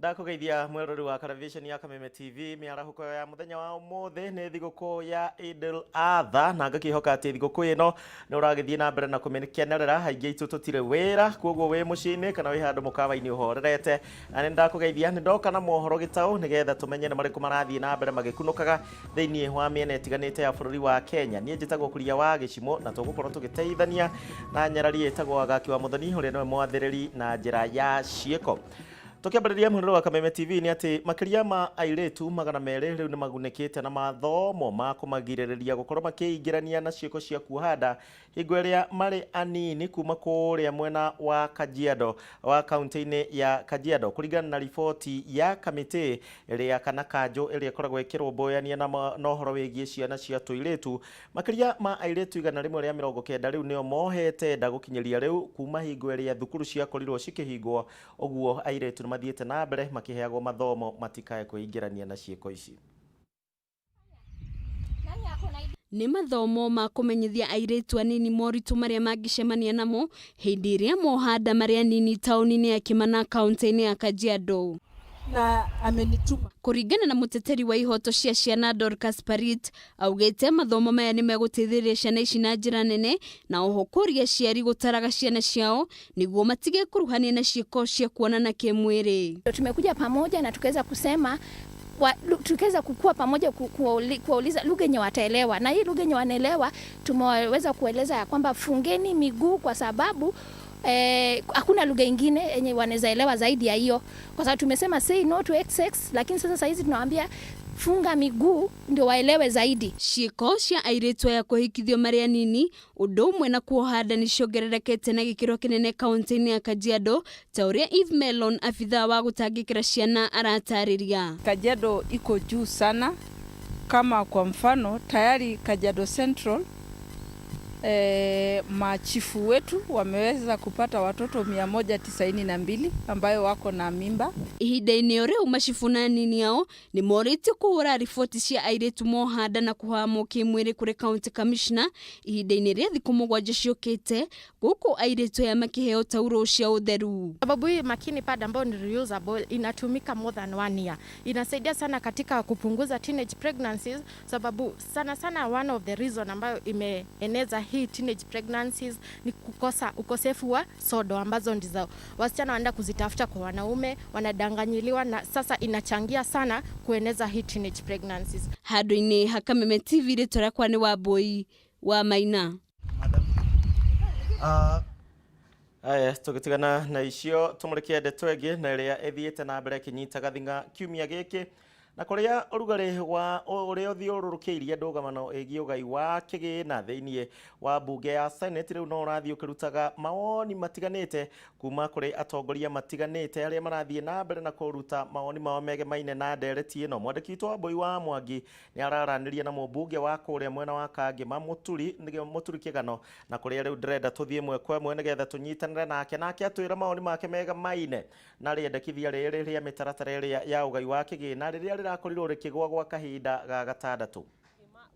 Ndakũgeithia mwĩroreri wa kareviceni ya Kameme TV. Mĩarahũko ya mũthenya wa ũmũthĩ nĩ thigũkũ ya Eid al-Adha, na ngakĩhoka atĩ thigũkũ ĩno nĩ ũragĩthiĩ na mbere na kũmĩkenerera. Aingĩ aitũ tũtirĩ wĩra, koguo wĩ mũciĩ-inĩ kana wĩ handũ mũkawa-inĩ ũhorerete. Na nĩ ndakũgeithia, nĩ ndoka na mohoro gĩtaũ nĩgetha tũmenye nĩ marĩkũ marathiĩ na mbere magĩkunũkaga thĩinĩ wa mĩena ĩtiganĩte ya bũrũri wa Kenya. Niĩ njĩtagwo Kuria wa Gĩcimũ, na tũgũkorwo tũgĩteithania na nyarari ĩtagwo Agaki wa Mũthoni, ũrĩa nĩwe mwathĩrĩri na njĩra ya ciĩko. Tũkĩambĩrĩria mũhũrĩro wa Kameme TV nĩ atĩ makĩria ma airĩtu 200 rĩu nĩ magunĩkĩte na mathomo ma kũmagirĩrĩria gũkorwo makĩingĩrania na ciĩko cia kuoha nda hingo ĩrĩa marĩ anini kuma kũrĩa mwena wa Kajiado wa kaunti-inĩ ya Kajiado, kũringana na riboti ya kamĩtĩ ĩrĩa kana kanjũ ĩrĩa ĩkoragwo ĩkĩrũmbũyania na ũhoro wĩgiĩ ciana cia tũirĩtu. Makĩria ma airĩtu 190 rĩu nĩo mohete nda gũkinyĩria rĩu kuma hingo ĩrĩa thukuru ciakorirwo cikĩhingwo. Ũguo airĩtu nĩ mathiĩte na mbere makĩheagwo mathomo matikae kwĩingĩrania na ciĩko ici. Nĩ mathomo ma kũmenyithia airĩtu anini moritũ marĩa mangĩcemania namo hĩndĩ ĩrĩa moha nda marĩ anini taũni-inĩ ya Kimana, kaunti-inĩ ya Kajiado. Na amenituma. Kũringana na mũteteri wa ihoto cia ciana Dorcas Parit, augĩte mathomo maya nĩ megũteithĩrĩria ciana ici na njĩra nene, na oho kũria aciari gũtaraga ciana ciao nĩguo matige kũruhania na ciĩko cia kuonana kĩmwĩrĩ. Tumekuja pamoja na tukaweza kusema tukaweza kukua pamoja kuwauliza lugha yenye wataelewa, na hii lugha yenye wanaelewa tumeweza kueleza ya kwamba fungeni miguu, kwa sababu hakuna lugha ingine yenye wanaweza elewa zaidi ya hiyo, kwa sababu tumesema say no to sex, lakini sasa saizi tunawaambia funga miguu ndio waelewe zaidi. Ciĩko cia airĩtu aya kũhikithio marĩ anini ũndũ ũmwe na kuoha nda nĩ ciongererekete na gĩkĩro kĩnene kaunti-inĩ ya Kajiado, ta ũrĩa Eve Melon, abithaa wa gũtangĩkĩra ciana, aratarĩria. Kajiado iko juu sana. Kama kwa mfano tayari Kajiado Central machifu wetu wameweza kupata watoto 192 ambayo wako na mimba. Ihinda-inĩ o rĩu, macibu na anini ao nĩ morĩtio kũhũra riboti cia airĩtu moha nda na kũhamwo kĩmwĩrĩ kũrĩ county commissioner ihinda-inĩ rĩa thikũ 7 ciũkĩte, gũkũ airĩtu aya makĩheo tauro cia ũtheru. Sababu hii Makini Pad ambayo ni reusable inatumika more than one year. Inasaidia sana katika kupunguza teenage pregnancies, sababu sana sana one of the reason ambayo imeeneza hii teenage pregnancies ni kukosa ukosefu wa sodo ambazo ndizo wasichana wanaenda kuzitafuta kwa wanaume, wanadanganyiliwa, na sasa inachangia sana kueneza hii teenage pregnancies. Handũ-inĩ ha Kameme TV, rĩtwa rĩakwa nĩ Wambui wa Maina. Aya, tũgĩtigana na icio tũmũrĩkie ndeto ĩngĩ na ĩrĩa ĩthiĩte na mbere ĩkĩnyitaga thing'a kiumia gĩkĩ, na kũrĩa ũrugarĩ wa ũrĩa ũthiũrũrũkĩirie ndũgamano ĩgiĩ ũgai wa kĩgĩna thĩinĩ wa mbunge ya Senate rĩu no ũrathiĩ ũkĩrutaga mawoni matiganĩte kuma kũrĩ atongoria matiganĩte arĩa marathiĩ na mbere na kũruta mawoni mao megemaine na ndereti ĩno. Mwandĩki witũ Wambui wa Mwangi nĩ araranĩria na mũmbunge wa kũrĩa mwena wa Kangema, Mũturi Kĩgano, na kũrĩa rĩu ndĩrenda tũthiĩ ĩmwe kwa ĩmwe nĩgetha tũnyitanĩre nake, nake atwĩra mawoni make megamaine na rĩendekithia rĩrĩ rĩa mĩtaratara ĩrĩa ya ũgai wa kĩgĩna rĩrĩa rĩrakorirwo rĩkĩgwa gwa kahinda ga gatandatũ.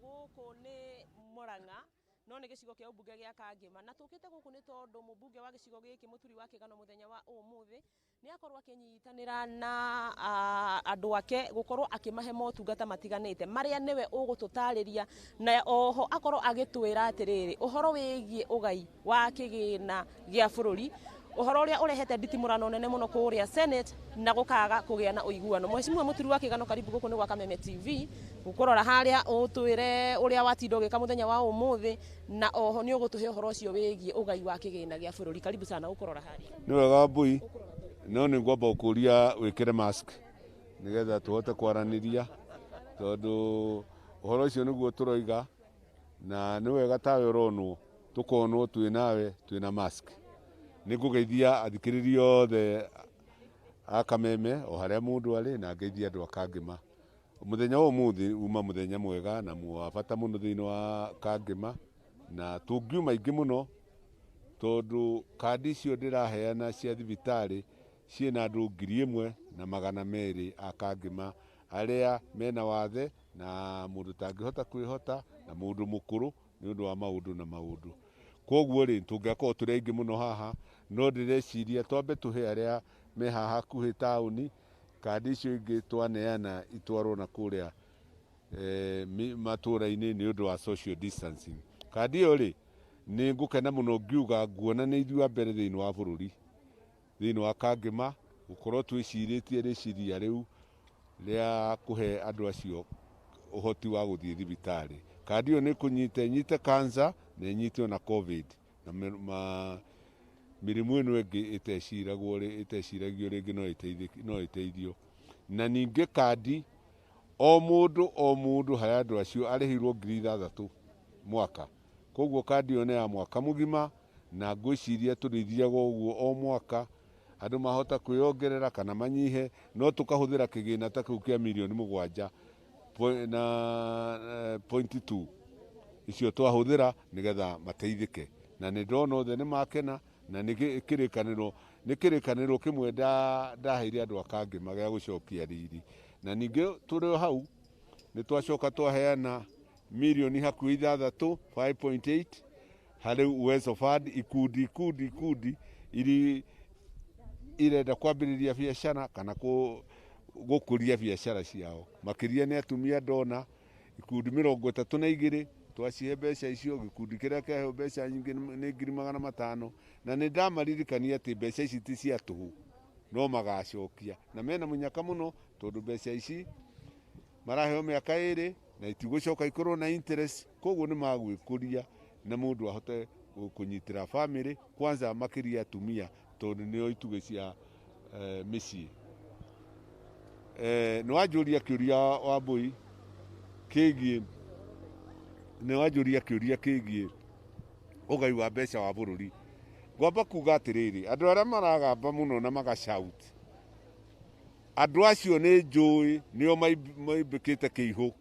Gũkũ nĩ Murang'a, no nĩ gĩcigo kĩa ũmbunge gĩa Kangema, na tũkĩte gũkũ nĩ tondũ mũmbunge wa gĩcigo gĩkĩ Mũturi wa Kĩgano mũthenya wa ũmũthĩ nĩ akorwo akĩnyitanĩra na andũ ake gũkorwo akĩmahe motungata matiganĩte marĩa nĩwe ũgũtũtarĩria, na oho akorwo agĩtwĩra atĩrĩrĩ ũhoro wĩgiĩ ũgai wa kĩgĩna gĩa bũrũri, ũhoro ũrĩa ũrehete nditimũrano nene mũno kũrĩa Senate na gũkaga kũgĩa na ũiguano. Mheshimiwa Mũturi wa Kĩgano, karibu gũkũ nĩ gwa Kameme TV. Gũkũrora harĩa ũtwĩre ũrĩa watinda ũgĩka mũthenya wa ũmũthĩ, na oho nĩ ũgũtũhe ũhoro ũcio wĩgiĩ ũgai wa kĩgĩna gĩa bũrũri. Karibu sana, ũkũrora harĩa. Nĩ wega Wambui, no nĩ ngwamba gũkũria wĩkĩre mask nĩgetha tũhote kwaranĩria, tondũ ũhoro ũcio nĩguo tũroiga, na nĩ wega tawe ũronwo tũkonwo twĩ nawe twĩna mask. Nĩ ngũgeithia athikĩrĩria othe a Kameme o harĩa mũndũ arĩ, na ngeithia andũ a Kangema. Mũthenya wa ũmũthĩ uma mũthenya mwega na wa bata mũno thĩinĩ wa Kangema, na tũngiuma aingĩ mũno tondũ kandi icio ndĩraheana cia thibitarĩ ciĩna andũ 1,200 a Kangema arĩa mena wathe na mũndũ ũtangĩhota kwĩhota na mũndũ mũkũrũ nĩ ũndũ wa maũndũ na maũndũ. Koguo rĩ, tũngĩakorwo tũrĩ aingĩ mũno haha, no ndĩreciria twambe tũhe arĩa me haha hakuhĩ taũni. Kandi icio ingĩ twaneana itwarwo na kũrĩa matũra-inĩ nĩ ũndũ wa social distancing. Kandi ĩyo rĩ, nĩ ngũkena mũno ngiuga nguona nĩ ithuĩ a mbere thĩinĩ wa bũrũri, thĩinĩ wa Kangema, gũkorwo twĩcirĩtie rĩciria rĩu rĩa kũhe andũ acio ũhoti wa gũthiĩ thibitarĩ. Kandi ĩyo nĩ ĩkũnyita, ĩnyite cancer na ĩnyite ona COVID na mĩrimũ ĩno ĩngĩ ĩteciragwo ĩteciragio rĩngĩ no ĩteithio. Na ningĩ kandi o mũndũ o mũndũ harĩ andũ acio arĩhirwo 6,000 mwaka. Koguo kandi ĩyo nĩ ya mwaka mũgima, na ngwĩciria tũrĩthiaga ũguo o mwaka, andũ mahota kwĩyongerera kana manyihe, no tũkahũthĩra kĩgĩna ta kĩu kĩa mirioni 7 na point two icio twahũthĩra nĩgetha mateithĩke. Na nĩ ndona othe nĩ makena, na nĩ kĩrĩkanĩro, nĩ kĩrĩkanĩro kĩmwe ndaheire andũ a Kangema gĩa gũcokia riri. Na ningĩ tũrĩ o hau nĩ twacoka twaheana mirioni hakuhĩ ithathatũ, 5.8 harĩ Uwezo Fund, ikundi ikundi ikundi iri irenda kwambĩrĩria biacara kana gũkũria biacara ciao. Makĩria nĩ atumia ndona ikundi 32 twacihe mbeca icio, gĩkundi kĩrĩa kĩaheo mbeca nyingĩ nĩ 500,000. Na nĩ ndamaririkania atĩ mbeca ici ti cia tũhũ, no magacokia, na mena mũnyaka mũno tondũ mbeca ici maraheo mĩaka 2 na itigũcoka ikorwo na interest. Koguo nĩ magwĩkũria na mũndũ ahote kũnyitĩra family, kwanza makĩria atumia tondũ nĩo itugĩ cia mĩciĩ. Nĩ wanjũria kĩũria Wambũi kĩgiĩ, nĩ wanjũria kĩũria kĩgiĩ ũgai wa mbeca wa bũrũri. Ngwamba kuga atĩrĩrĩ, andũ arĩa maragamba mũno na magashout, andũ acio nĩ njũĩ nĩo maimbĩkĩte kĩihũ.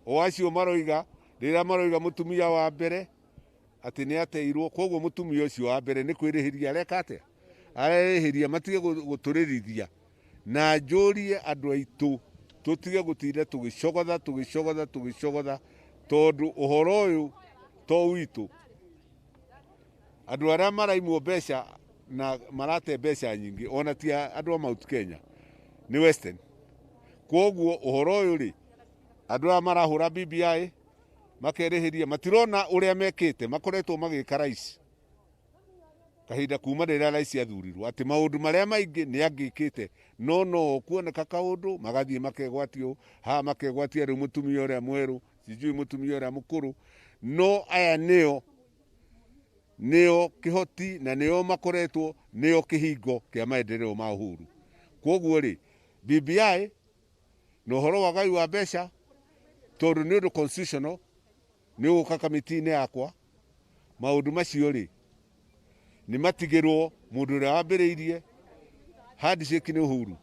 O acio maroiga, rĩrĩa maroiga mũtumia wa mbere atĩ nĩ ateirwo, koguo mũtumia ũcio wa mbere nĩ kwĩrĩhĩria areka atĩa? Arerĩhĩria, matige gũtũrĩrithia. Na njũrie andũ aitũ tũtige gũtinda tũgĩcogotha tũgĩcogotha tũgĩcogotha, tondũ ũhoro ũyũ to witũ. Andũ arĩa maraimwo mbeca na marate mbeca nyingĩ ona ti andũ a Mount Kenya, nĩ Western. Koguo ũhoro ũyũ rĩ, andũ aya marahũra BBI makerĩhĩria, matirona ũrĩa mekĩte, makoretwo magĩka rais kahinda kuma rĩrĩa rais athurirwo, atĩ maũndũ marĩa maingĩ nĩ angĩkĩte, no no kuoneka kaũndũ magathiĩ makegwatia haha, makegwatia rĩu mũtumia ũrĩa mwerũ, sijui mũtumia ũrĩa mũkũrũ. No aya nĩo nĩo kĩhoti na nĩo makoretwo nĩo kĩhingo kĩa maendeleo ma Uhuru. Koguo rĩ, BBI na ũhoro wa gai wa mbeca, tondũ nĩ ũndũ constitutional, nĩ ũgũka kamĩtĩ-inĩ yakwa, maũndũ macio rĩ nĩ matigĩrwo mũndũ ũrĩa wambĩrĩirie handshake nĩ Uhuru,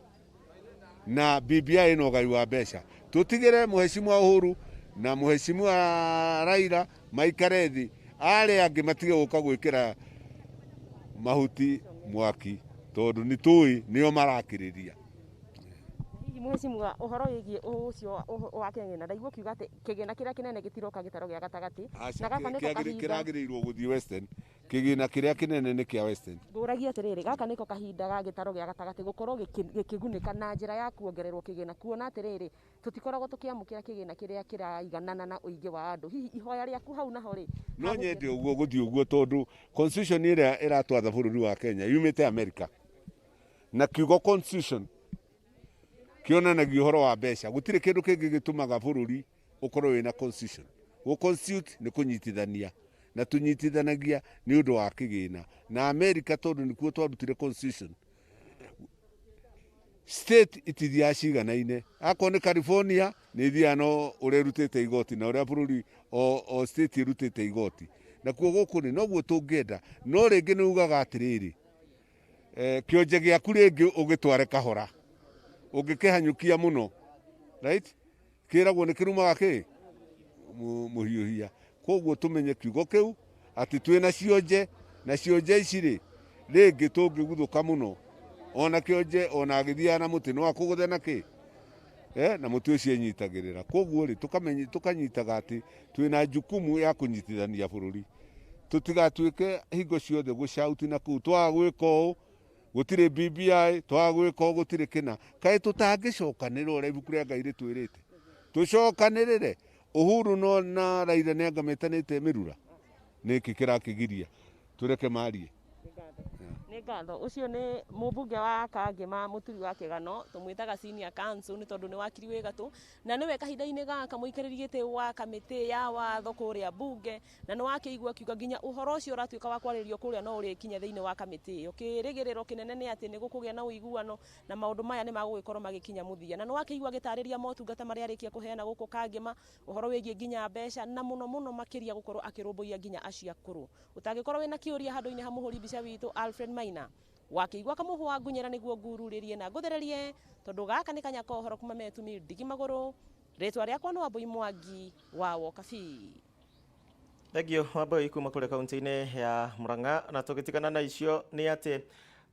na BBI na ũgai wa mbeca. Tũtigĩre mũhecimu wa Uhuru na mũhecimu wa Raila maikare thĩ, arĩa angĩ matige gũka gwĩkĩra mahuti mwaki, tondũ nĩ tũĩ nĩo marakĩrĩria. Hihi mũhecimiwa, ũhoro wĩgiĩ ũcio wa kĩgĩna, ndaigua ũkiuga atĩ kĩgĩna kĩrĩa kĩnene gĩtiroka gĩtaro gĩa gatagatĩ, na gaka nĩko kahinda kĩragĩrĩirwo gũthiĩ Western. Kĩgĩna kĩrĩa kĩnene nĩ kĩa Western. Ngũragia atĩrĩrĩ, gaka nĩko kahinda ga gĩtaro gĩa gatagatĩ gũkorwo gĩkĩgunĩka na njĩra ya kuongererwo kĩgĩna, kuona atĩrĩrĩ tũtikoragwo tũkĩamũkĩra kĩgĩna kĩrĩa kĩraiganana na ũingĩ wa andũ. Hihi ihoya rĩaku hau naho rĩ? No nyende ũguo gũthiĩ ũguo, tondũ constitution ĩrĩa ĩratwatha bũrũri wa Kenya yumĩte America, na kiugo constitution kĩonanagia ũhoro wa mbeca. Gũtirĩ kĩndũ kĩngĩ gĩtũmaga bũrũri ũkorwo wĩna constitution. Gũ constitute nĩ kũnyitithania, na tũnyitithanagia nĩ ũndũ wa kĩgĩna. Na America tondũ nĩkuo twarutire constitution, state itithiaga ciganaine. Akorwo nĩ California nĩ ithiaga no ũrĩa ĩrutĩte igoti na ũrĩa bũrũri o state ĩrutĩte igoti. Nakuo gũkũ rĩ noguo tũngĩenda, no rĩngĩ nĩ ugaga atĩrĩrĩ, kĩonje gĩaku rĩngĩ ũgĩtware kahora, ũngĩkĩhanyũkia mũno, right, kĩragwo nĩ kĩrumaga kĩ mũhiũhia. Koguo tũmenye kiugo kĩu atĩ twĩna cionje, na cionje ici rĩ rĩngĩ tũngĩguthũka mũno, ona kĩonje ona agĩthiaga na mũtĩ no akũgũthe na kĩ na mũtĩ ũcio enyitagĩrĩra. Koguo rĩ tũkanyitaga atĩ twĩna jukumu ya kũnyitithania bũrũri, tũtigatuĩke hingo ciothe gũcauti na kũu twaga gwĩka ũũ. Gũtirĩ BBI, twaga gwĩka ũũ gũtirĩ kĩna. Kaĩ tũtangĩcokanĩrĩra ũrĩa ibuku rĩa Ngai rĩtwĩrĩte? Tũcokanĩrĩre. Uhuru no na Raila nĩ anga metanĩte mĩrura? Nĩkĩ kĩrakĩgiria? Tũreke marie. Nĩ ngatho. Ũcio nĩ mũmbunge wa Kangema, Mũturi wa Kĩgano, tũmwĩtaga senior counsel nĩ tondũ nĩ wakiri wĩ gatũ, na nĩwe kahinda-inĩ gaka mũikarĩri gĩtĩ wa kamĩtĩ ya watho kũrĩa mbunge, na nĩ wakĩigua akiuga nginya ũhoro ũcio ũratuĩka wa kwarĩrĩrio kũrĩa no ũrĩkinya thĩinĩ wa kamĩtĩ ĩyo. Kĩrĩgĩrĩro kĩnene nĩ atĩ nĩ gũkũgĩa na ũiguano na maũndũ maya nĩ magũgĩkorwo magĩkinya mũthia. Na nĩ wakĩigua agĩtarĩria motungata marĩa arĩkia kũheana gũkũ Kangema, ũhoro wĩgiĩ nginya mbeca na mũno mũno makĩria gũkorwo akĩrũmbũiya nginya acio akũrũ. Ũtangĩkorwo wĩna kĩũria handũ-inĩ ha mũhũri mbica witũ Alfred Maina, wakĩigua kamũhwa ngunyĩra nĩguo ngururĩrie na ngũthererie, tondũ gaka nĩ kanya ka ũhoro kuma metumi ndigi magũrũ. Rĩtwa rĩakwa nĩ Wambui Mwangi wa Wokabi. Thengiũ Wambui kuma kũrĩa kaunti-inĩ ya Murang'a. Na tũgĩtigana na icio nĩ atĩ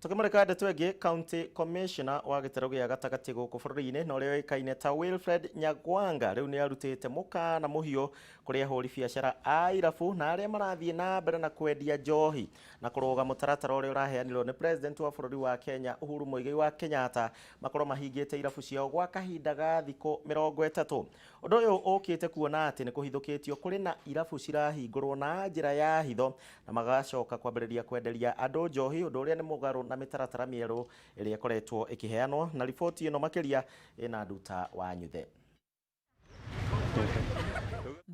tũkĩmũrĩka ndeto ĩngĩ, County Commissioner wa gĩtarũ gĩa gatagatĩ gũkũ bũrũri-inĩ na ũrĩa ũĩkaine ta Wilfred Nyagwanga rĩu nĩ arutĩte mũkana mũhiũ kũrĩ ahũri biacara a irabu na arĩa marathiĩ na mbere na kwendia njohi na kũrũga mũtaratara ũrĩa ũraheanirwo nĩ President wa bũrũri wa Kenya Uhuru Muigai wa Kenyatta makorwo mahingĩte irabu ciao gwa kahinda ga thikũ 30. Ũndũ ũyũ ũkĩte kuona atĩ nĩ kũhithũkĩtio kũrĩ na irabu cirahingũrwo na njĩra ya hitho na magacoka kwambĩrĩria kwenderia andũ njohi, ũndũ ũrĩa nĩ mũgarũ na mĩtaratara mĩerũ ĩrĩa ĩkoretwo ĩkĩheanwo. Na riboti ĩno makĩria ĩna Nduta wa Nyuthe.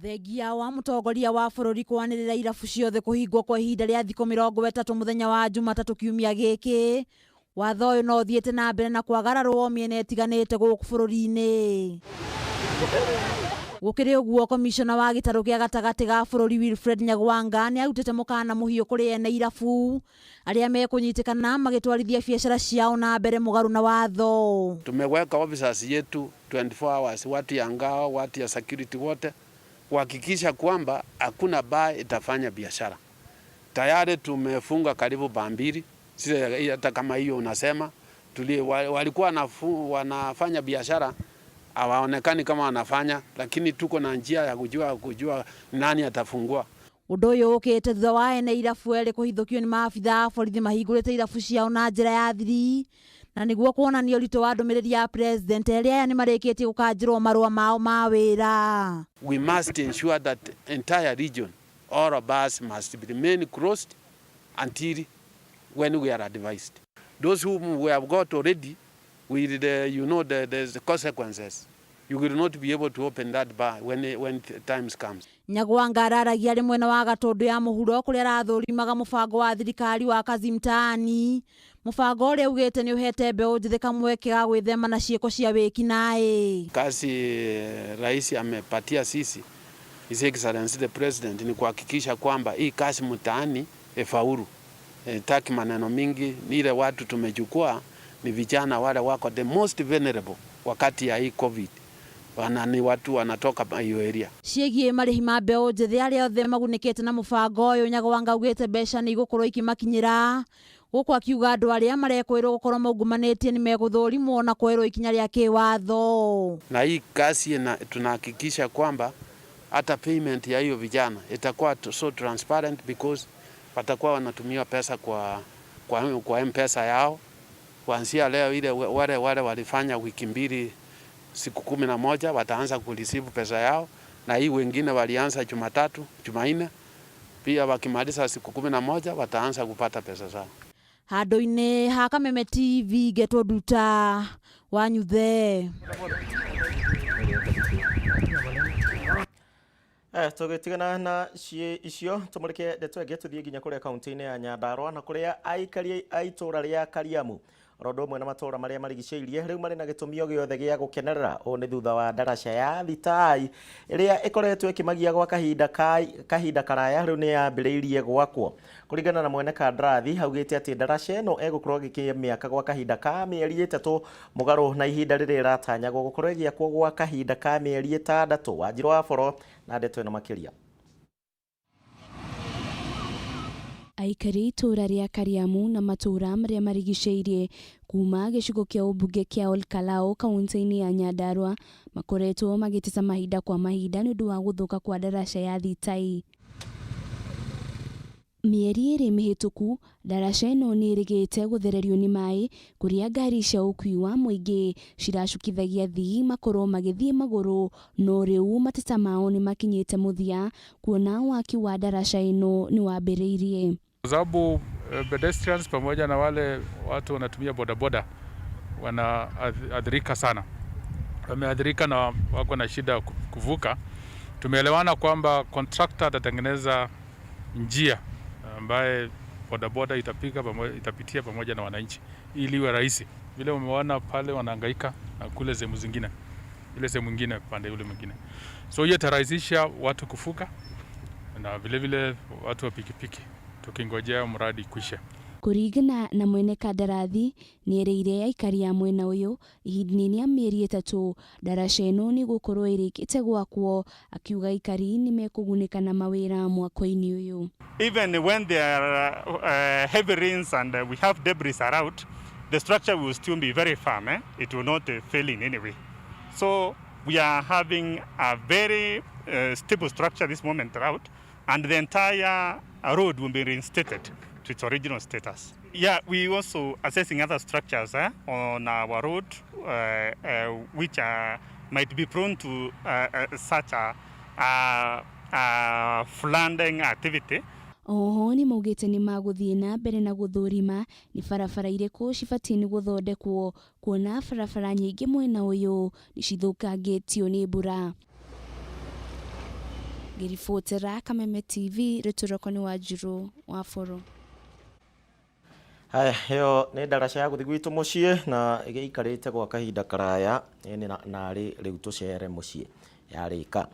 Thengia wa mũtongoria wa bũrũri kwanĩrĩra irabu ciothe kũhingwo kwa ihinda rĩa thikũ 30 mũthenya wa Jumatatũ kiumia gĩkĩ, watho ũyũ no ũthiĩte na mbere na kwagararwo mĩena ĩtiganĩte gũkũ bũrũri-inĩ. Gũkĩrĩ ũguo, komishona wa gĩtarũ gĩa gatagatĩ ga bũrũri Wilfred Nyagwanga nĩ arutĩte mũkana mũhiũ kũrĩ ene irabu arĩa mekũnyitĩkana magĩtwarithia biacara ciao na mbere mũgarũ na watho. Tumeweka officers yetu 24 hours, watu ya ngao, watu ya security wote kuhakikisha kwamba hakuna baa itafanya biashara. Tayari tumefunga karibu baa mbili, hata kama hiyo unasema walikuwa wanafanya biashara hawaonekani kama wanafanya, lakini tuko na njia ya kujua nani atafungua. Ũndũ ũyũ ũkĩte thutha wa ene irabu erĩ kũhithũkio nĩ maabitha a borithi mahingũrĩte irabu ciao na njĩra ya thiri, na nĩguo kuonania ũritũ wa ndũmĩrĩri ya president, erĩ aya nĩ marĩkĩtie gũkanjĩrwo marũa mao ma wĩra. We must ensure that entire region, all bars must remain closed until when we are advised. Those whom we have got already, with the, you know, the consequences. You will not be able to open that bar when times comes. Nyagwanga araragia arĩ mwena wa Gatũndũ ya mũhuro kũrĩa arathũrimaga mũbango wa thirikari wa Kazi Mtaani, mũbango ũrĩa ugĩte nĩ ũhete mbeũ njĩthĩ kamweke ga gwĩthema na ciĩko cia wĩkinaĩ. Kazi rais amepatia sisi, His Excellency the President, ni kuhakikisha kwamba hii kazi mtaani ifaulu. Taki maneno mingi, ni ile watu tumechukua ni vijana wale wako the most vulnerable wakati ya hii COVID. Wana ni watu wanatoka hiyo area. Ciĩgiĩ marĩhi ma mbeũ njĩthĩ arĩa othe magunĩkĩte na mũbango ũyũ, Nyagwanga augĩte mbeca nĩ igũkorwo ikimakinyĩra, gũkũ akiuga andũ arĩa marekwĩrwo gũkorwo maungumbanĩtie nĩ megũthũrimwo na kuoerwo ikinya rĩa kĩwatho. Na hii kazi tunahakikisha kwamba hata payment ya hiyo vijana itakuwa so transparent because watakuwa wanatumia pesa kwa M-Pesa yao. Kuanzia leo ile wale walifanya wiki mbili siku 11 wataanza kureceive pesa yao, na hii wengine walianza Jumatatu, Jumanne pia wakimaliza siku 11 wataanza kupata pesa zao. Handũ-inĩ ha Kameme TV ngetwo Nduta wa Nyuthe. Tũgĩtigana na icio tũmũrĩke ndeto ĩngĩ tũthiĩ nginya kũrĩa kaunti-inĩ ya Nyandarua na kũrĩa aikari a itũũra rĩa Kariamu oro ũndũ ũmwe na matũũra marĩa marigicĩirie rĩu marĩ na gĩtũmi o gĩothe gĩa gũkenerera. Ũũ nĩ thutha wa ndaraca ya Thitai ĩrĩa ĩkoretwo ĩkĩmagia gwa kahinda karaya rĩu nĩ yambĩrĩirie gwakwo. Kũringana na mwene kandarathi augĩte atĩ ndaraca ĩno ĩgũkorwo ĩgĩkĩmĩaka gwa kahinda ka mĩeri 3 mũgarũ na ihinda rĩrĩa ĩratanyagwo gũkorwo ĩgĩakwo gwa kahinda ka mĩeri 6. Wanjirũ wa Boro na ndeto ĩno makĩria. Aikari itũũra rĩa Kariamu na matũũra marĩa marigicĩirie kuma gĩcigo kĩa ũmbunge kĩa Olkalou kaunti-inĩ ya Nyandarua makoretwo magĩteta mahinda kwa mahinda nĩ ũndũ wa gũthũka kwa ndaraca ya Thitai. Mĩeri 2 mĩhĩtũku ndaraca ĩno nĩ ĩrĩgĩte gũthererio nĩ maĩ kũrĩa ngari cia ũkuui wa mũingĩ ciracukithagia athii makorwo magĩthiĩ magũrũ, no rĩu mateta mao nĩ makinyĩte mũthia kuona waki wa ndaraca ĩno nĩ wambĩrĩirie. Kwa sababu pedestrians pamoja na wale watu wanatumia bodaboda wanaathirika sana, wameathirika na wako na shida kuvuka. Tumeelewana kwamba contractor atatengeneza njia ambaye bodaboda itapitia pamoja na wananchi ili iwe rahisi. Vile umeona pale wanahangaika na kule sehemu zingine, ile sehemu nyingine pande yule mwingine. So hiyo itarahisisha watu kuvuka na vile vile watu wa pikipiki, tukingojea mradi kuisha. Kũringana na mwene kandarathi nĩerĩire aikari a mwena ũyũ ihinda-inĩ rĩa mĩeri 3 ndaraca ĩno nĩgũkorwo ĩrĩkĩte gwakwo, akiuga aikari nĩmekũgunĩka na mawĩra mwako-inĩ ũyũ. Even when there are heavy rains and we have debris around, the structure will still be very firm. It will not fail in any way. So we are having a very stable structure this moment around, and the entire road will be reinstated to its original status. Yeah, we also assessing other structures on our road which might be prone to such a flooding activity. Oho nĩ maugĩte nĩ magũthiĩ na mbere na gũthũrima nĩ barabara irĩkũ cibatiĩ nĩ gũthondekwo kuona barabara nyingĩ mwena ũyũ nĩ cithũkangĩtio nĩ mbura. Ngĩribotera Kameme TV, rĩtwa nĩ Wanjirũ wa Boro. Haya, ĩyo nĩ ndaraca ya gũthiĩ gwitũ mũciĩ na ĩgĩikarĩte gwa kahinda karaya narĩ rĩu tũcere mũciĩ yarĩka.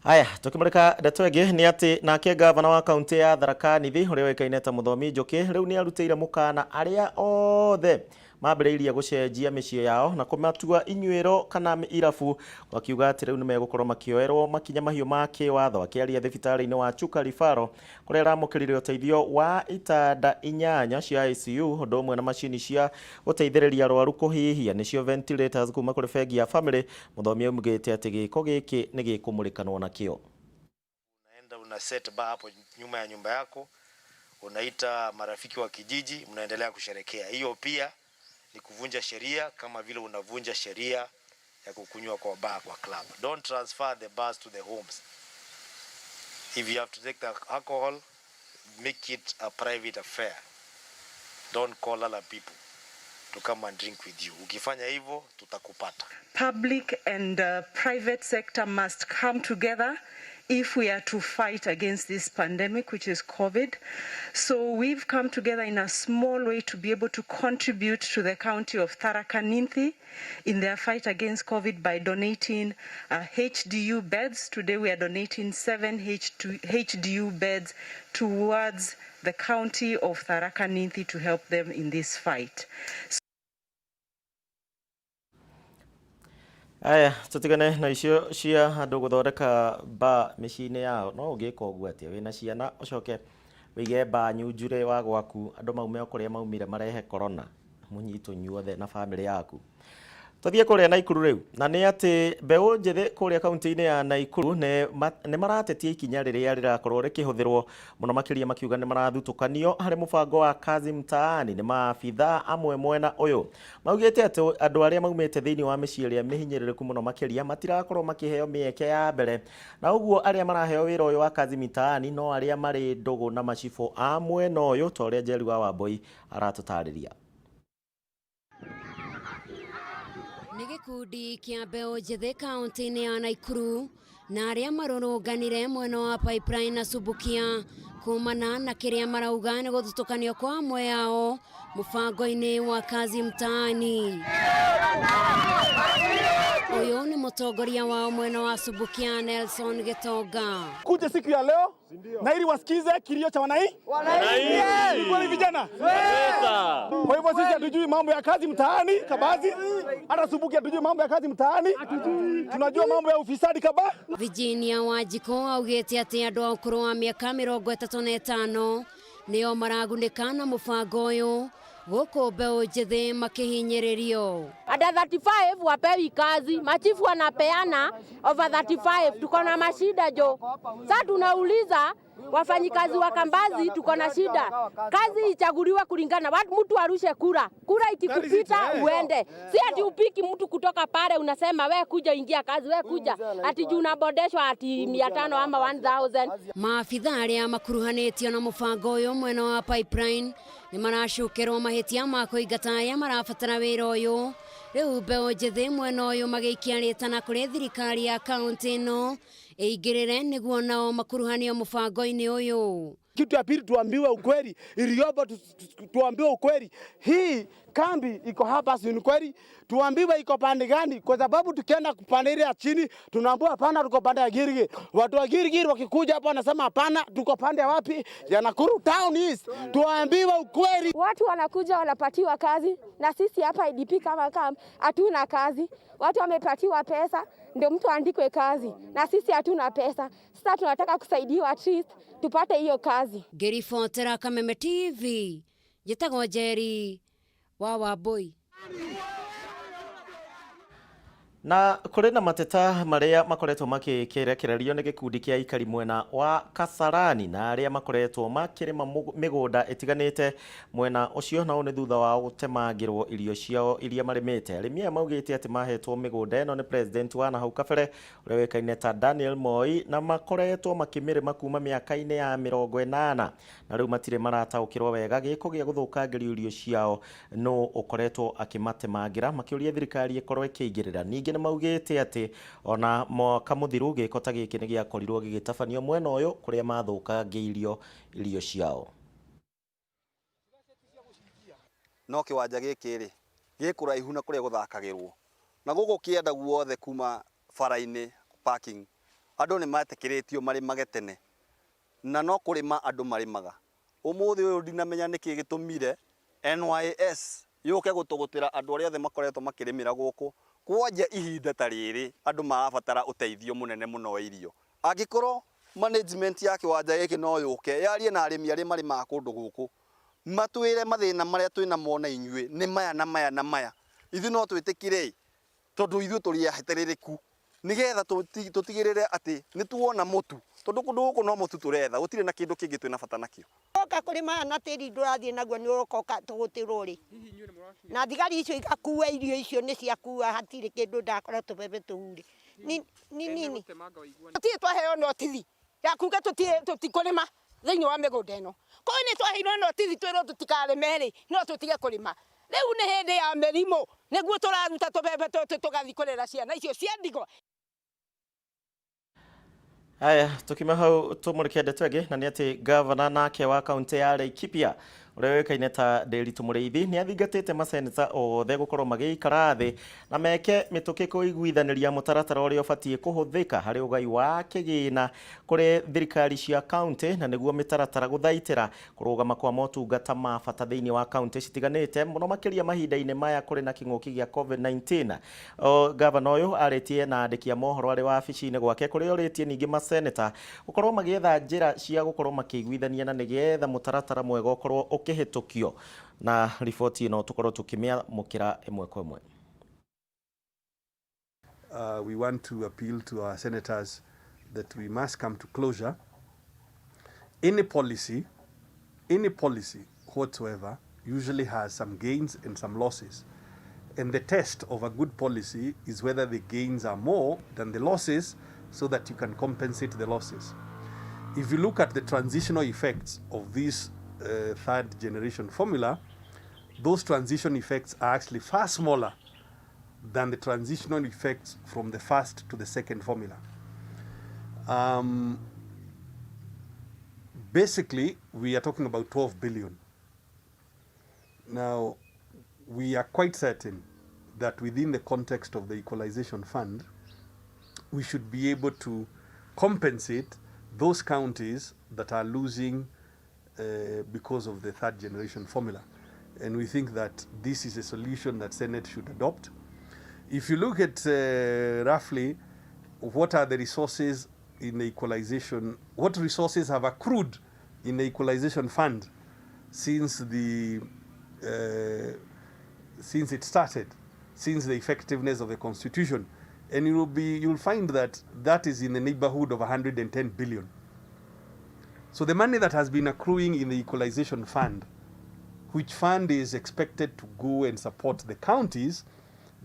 Haya, tukimurika ndeto ĩngĩ nĩ atĩ nake gavana wa kaunti ya Tharaka Nithi ũrĩa ũĩkaine ta Mũthomi Njũkĩ rĩu nĩ arutĩire mũkana arĩa othe mambĩrĩirie gũcenjia mĩciĩ yao na kũmatua inyuĩro kana irabu, wakiuga atĩ rĩu nĩmegũkorwo makĩoerwo makinya mahiũ ma kĩwatho. Akĩaria thibitarĩ-inĩ wa Chuka Referral kũrĩa aramũkĩrire ũteithio wa itanda 8 cia ICU ũndũ ũmwe na macini cia gũteithĩrĩria arwaru kũhihia nĩcio ventilators kuma kũrĩ bengi ya Family, Mũthomi augĩte atĩ gĩko gĩkĩ nĩ gĩkũmũrĩkanwo nakĩo. Unaenda una set bar hapo nyuma ya nyumba yako, unaita marafiki wa kijiji, mnaendelea kusherekea. Hiyo pia ni kuvunja sheria kama vile unavunja sheria ya kukunywa kwa bar, kwa club. Don't transfer the bars to the homes. If you have to take the alcohol, make it a private affair. Don't call other people to come and drink with you. Ukifanya hivyo tutakupata. Public and private sector must come together if we are to fight against this pandemic, which is COVID. So we've come together in a small way to be able to contribute to the county of Tharaka Nithi in their fight against COVID by donating HDU beds. Today we are donating 7 HDU beds towards the county of Tharaka Nithi to help them in this fight. Aya, tutigane na icio cia andũ gũthondeka ba mĩciĩ-inĩ yao. No ũngĩka ũguo atĩa wĩna ciana ũcoke wĩige ba nyunjure wa gwaku andũ maume o kũrĩa maumire marehe corona mũnyitwo inyuothe na bamĩrĩ yaku. Tuthiĩ kũrĩa Naikuru rĩu, na nĩ atĩ mbeũ njĩthĩ kũrĩa kaunti-inĩ ya Naikuru nĩ maratetia ikinya rĩrĩa rĩrakorwo rĩkĩhũthĩrwo mũno makĩria, makiuga nĩ marathutũkanio harĩ mũbango wa Kazi Mtaani. Nĩ maabithaa amwe mwena ũyũ maugĩte atĩ andũ arĩa maumĩte thĩinĩ wa mĩciĩ ĩrĩa mĩhinyĩrĩrĩku mũno makĩria matirakorwo makĩheo mĩeke ya mbere, na ũguo arĩa maraheo wĩra ũyũ wa Kazi Mtaani no arĩa marĩ ndũgũ na macibũ a mwena ũyũ, ta ũrĩa Njeri wa Wambui aratũtarĩria. Nĩ gĩkundi kĩa mbeũ njĩthĩ kaunti-inĩ ya Naikuru na arĩa marũrũnganire mwena wa Pipeline na Subukia kumana na kĩrĩa marauga nĩ gũthutũkanio kwa amwe ao mũbango-inĩ wa Kazi Mtaani. Ũyũ nĩ mũtongoria wao mwena wa Subukia Nelson Gitonga. Kuja siku ya leo na ili wasikize kilio cha wananchi. Kweli vijana? Kwa hivyo sisi hatujui mambo ya kazi mtaani kabazi, hata Subukia hatujui mambo ya kazi mtaani, tunajua mambo ya ufisadi kaba. Virginia Wanjiko augĩte atĩ andũ a ũkũrũ wa mĩaka 35 nĩo maragunĩka na mũbango ũyũ gũkũ mbeũ njĩthĩ makĩhinyĩrĩrio. Under 35 wapewi kazi, machifu wanapeana over 35. Tuko na mashida jo. Sasa tunauliza wafanyikazi wa Kambazi, tuko na shida. Kazi ichaguliwe kulingana, watu mtu arushe kura, kura ikikupita uende, si ati upiki mtu kutoka pale unasema we kuja ingia kazi, we kuja ati juu unabodeshwa ati 500 ama 1000. Maabitha arĩa makuruhanĩtio na mũbango ũyũ mwena wa Pipeline nĩ maracukerwo mahĩtia ma kũingata arĩa marabatara wĩra ũyũ. Rĩu mbeũ njĩthĩ mwena ũyũ magĩikia rĩtana kũrĩ thirikari ya kaũntĩ ĩno ĩingĩrĩre nĩguo nao makuruhanio mũbango-inĩ ũyũ. Kitu ya pili tuambiwe ukweli, iliyopo tuambiwe ukweli. Hii kambi iko hapa, si ni kweli? Tuambiwe iko pande gani, kwa sababu tukienda kupande ile ya chini tunaambiwa hapana, tuko pande ya Gilgil. Watu wa Gilgil wakikuja hapa wanasema hapana, tuko pande ya wapi? Ya Nakuru Town East. Tuambiwe ukweli. Watu wanakuja wanapatiwa kazi, na sisi hapa IDP kama camp hatuna kazi. Watu wamepatiwa pesa ndio mtu aandikwe kazi, na sisi hatuna pesa. Sasa tunataka kusaidiwa at least tupate hiyo kazi. Ngĩribotera Kameme TV, njĩtagwo Njeri wa Wambui. Na kũrĩ na mateta marĩa makoretwo makĩrekererio nĩ gĩkundi kĩa aikari mwena wa Kasarani na arĩa makoretwo makĩrĩma mĩgũnda ĩtiganĩte mwena ũcio, na ũũ nĩ thutha wao gũtemangĩrwo irio ciao iria marĩmĩte. Arĩmi aya maugĩte atĩ mahetwo mĩgũnda ĩno nĩ president wa nahau kabere ũrĩa ũĩkaine ta Daniel Moi, na makoretwo makĩmĩrĩma kuma mĩaka-inĩ ya 80, na rĩu matirĩ marataũkĩrwo wega gĩko gĩa gũthũkangĩrio irio ciao nũ ũkoretwo akĩmatemangĩra, makĩũria thirikari ĩkorwo ĩkĩingĩrĩra. Ningĩ nĩ maugĩte atĩ ona mwaka mũthiru gĩko ta gĩkĩ nĩ gĩakorirwo gĩgĩtabanio mwena ũyũ kũrĩa mathũkangĩirio irio ciao. No kĩwanja gĩkĩ rĩ gĩ kũraihu na kũrĩa gũthakagĩrwo, na gũkũ kĩenda guothe kuma bara-inĩ parking andũ nĩ metĩkĩrĩtio marĩmage tene, na no kũrĩma andũ marĩmaga. Ũmũthĩ ũyũ ndinamenya nĩkĩ gĩtũmire NYS yũke gũtũgũtĩra andũ arĩa othe makoretwo makĩrĩmĩra gũkũ kwanja ihinda ta rĩrĩ andũ marabatara ũteithio mũnene mũno wa irio. Angĩkorwo management ya kĩwanja gĩkĩ no yũke yarie na arĩmi arĩa marĩmaga kũndũ gũkũ, matwĩre mathĩna marĩa twĩnamo na inyuĩ nĩ maya na maya na maya, ithuĩ no twĩtĩkire tondũ ithuĩ tũrĩ eheterĩrĩku, nĩgetha tũtigĩrĩre atĩ nĩ tuona mũtu, tondũ kũndũ gũkũ no mũtu tũretha, gũtirĩ na kĩndũ kĩngĩ twĩna bata nakĩo. Oka kũrĩma na tĩri ndũrathiĩ naguo nĩ ũroka tũgũtĩrwo rĩ, na thigari icio igakua irio icio nĩ ciakua, hatirĩ kĩndũ ndakora tũbebe tũu rĩ. Ni nini tũtirĩ twaheo notithi ya kuga tũtikũrĩma thĩinĩ wa mĩgũnda ĩno. Koguo nĩ twaheirwo notithi twĩrwo tũtikarĩme rĩ, no tũtige kũrĩma. Rĩu nĩ hĩndĩ ya mĩrimũ nĩguo tũraruta tũbebe tũtũ tũgathiĩ kũrera ciana icio cia ndigwa. Haya, tukima hau tumũrĩke ndeto ĩngĩ, na nĩ atĩ gavana nake wa kaunti ya Laikipia ũrĩa ũĩkaine ta Nderitu Mũrĩithi nĩ athingatĩte maseneta othe gũkorwo magĩikara thĩ na meke mĩtũkĩ kũiguithanĩria mũtaratara ũrĩa ũbatiĩ kũhũthĩka harĩ ũgai wa kĩgĩna kũrĩ thirikari cia kaunti, na nĩguo mĩtaratara gũthaitĩra kũrũgama kwa motungata ma bata thĩinĩ wa kaunti citiganĩte, mũno makĩria mahinda-inĩ maya kũrĩ na kĩng'ũki gĩa COVID-19. Gavana ũyũ arĩtie na andĩki a mohoro arĩ wabici-inĩ gwake, kũrĩa orĩtie ningĩ maseneta gũkorwo magĩetha njĩra cia gũkorwo makĩiguithania na nĩgetha mũtaratara mwega ũkorwo ũkĩhĩtũkio. Na riboti ĩno tũkorwo tũkĩmĩamũkĩra ĩmwe kwa ĩmwe. We want to appeal to our senators that we must come to closure. Any policy whatsoever usually has some gains and some losses. And the test of a good policy is whether the gains are more than the losses so that you can compensate the losses. If you look at the transitional effects of this third generation formula, those transition effects are actually far smaller than the transitional effects from the first to the second formula. Basically, we are talking about 12 billion. Now, we are quite certain that within the context of the Equalization Fund, we should be able to compensate those counties that are losing because of the third generation formula. And we think that this is a solution that Senate should adopt. If you look at roughly what are the resources in the equalization, what resources have accrued in the Equalization Fund since the since it started, since the effectiveness of the constitution. And you'll find that that is in the neighborhood of 110 billion. So the money that has been accruing in the equalization fund, which fund is expected to go and support the counties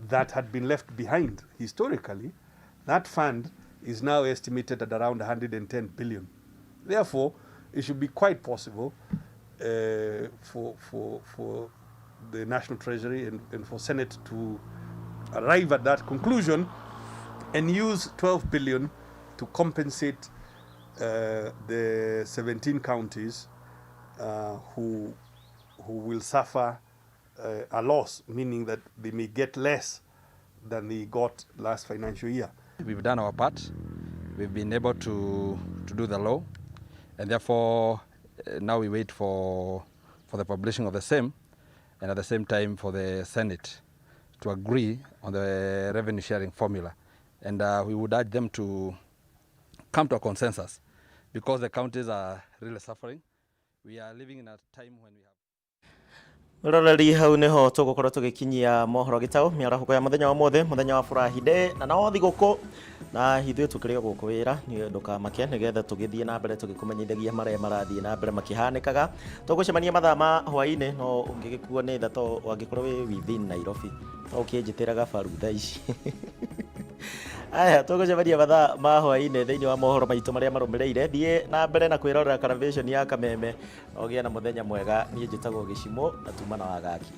that had been left behind historically, that fund is now estimated at around 110 billion. Therefore, it should be quite possible for the National Treasury and for Senate to arrive at that conclusion and use 12 billion to compensate the 17 counties who will suffer a loss, meaning that they may get less than they got last financial year. We've done our part. We've been able to do the law, and therefore now we wait for the publishing of the same, and at the same time for the Senate to agree on the revenue sharing formula. And we would urge them to come to a consensus, because the counties are really suffering. We are living in a time when we have Roreri hau niho tugukorwo tugikinyia mohoro gitau miarahuko ya muthenya wa mothe muthenya wa Friday na no thiguku na ithuĩ tukĩrĩ o gũkũ wĩra ndũkamake nĩgetha tũgĩthiĩ na mbere tũgĩkũmenyithagia marĩa marathiĩ na mbere makĩhanĩkaga. Tũgũcemania mathaa ma hwaĩ-inĩ, no ũngĩgĩkuo nĩ tha to angĩkorwo wĩ within Nairobi no ũkĩnjĩtĩra gabaru thaa ici. Aya, tũgũcemania mathaa ma hwaĩ-inĩ thĩinĩ wa mohoro maitũ marĩa marũmĩrĩire. Thiĩ na mbere na kwĩrorera Caravation ya Kameme na ũgĩe na mũthenya mwega. Niĩ njĩtagwo Gĩcimo na tuma na Wagaki.